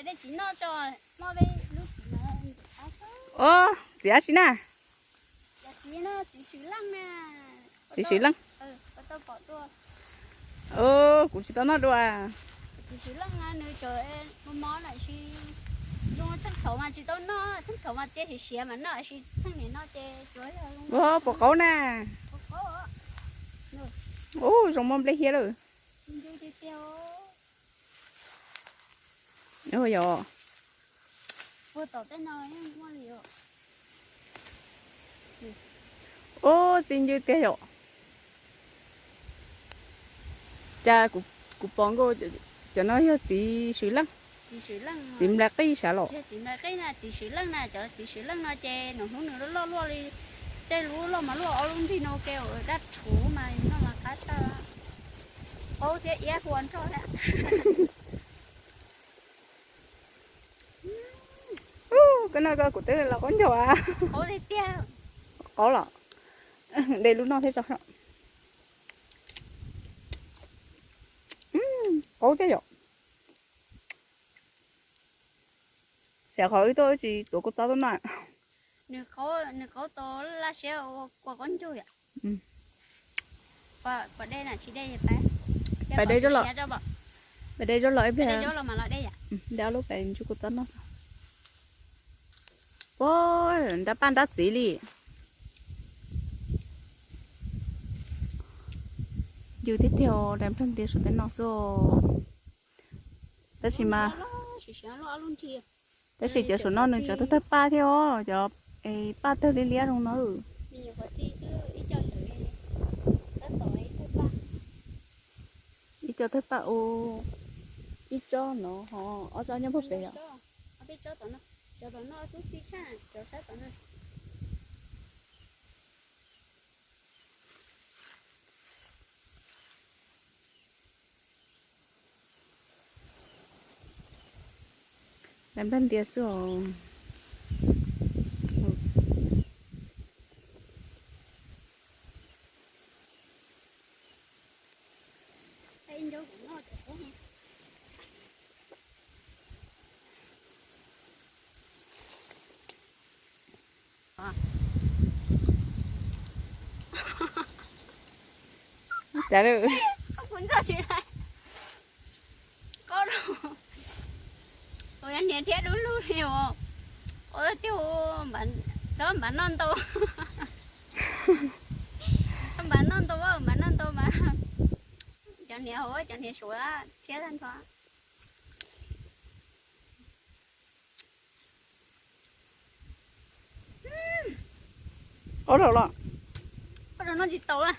Ob, txiv dab tsi na? Txiv Swm Leej. Kuv tsis tau noj dua. Txiv Swm Leej nws tseem mos mos lawm, txheej thaum mas tsis tau noj, txheej thaum mas tias siav siav mas noj, txheej niam no ces tsuav yog puas qaub na. Ub, zoo muaj nplej hiab lawm. Yog. Ub, txi ncw tiag yom. Cas kuv pom nkauj, cov no yog txiv Swm Leej, txiv nplai qij sav los? Txiv Swm Leej na, cov txiv Swm Leej no ces nws hnub nws loj loj li tej lub loj mas luaj ob lub nrig no ke, daj rhuv mas noj mas qab tshaj. Qaub thiab iab hua nroj thiab. Koj noj koj, kuv twb los qaub ncaug a. Qaub los, de lub noj thiab tso. Qaub thiab yom. Xav qhov wb tuaj wb tsis tuav kua txob tuaj noj. Nws qaub tau laj siab ua kua qaub ncaug yom. Pais de zaub los, pais de zaub los ib pliag. De ob lub pais ntsuj kua txob noj xwb. Ua nrab paj nrab txiv li. Ncw thiab tiag, dai nplag ntias saum tej no xwb. Tab sis mas, tab sis cov saum no nws tseem tawg tawg paj thiab os, cov paj tawg liab liab zoo no. Ib co tawg paj ub, ib tsob no ho ob tsob nyob puag pem os. Dai nplag ntias xwb os. Cas lawm? Kuv ntxog tsis lais. Qaub, ua niag thiab dub lug li os. Ua tiag, txhob npam noj ntau. Txhob npam noj ntau, npam noj ntau mas cov niag hauv cov niag suav tshiab tag nrho. Qaub dhau los. Qaub dhau noj tsis tau a.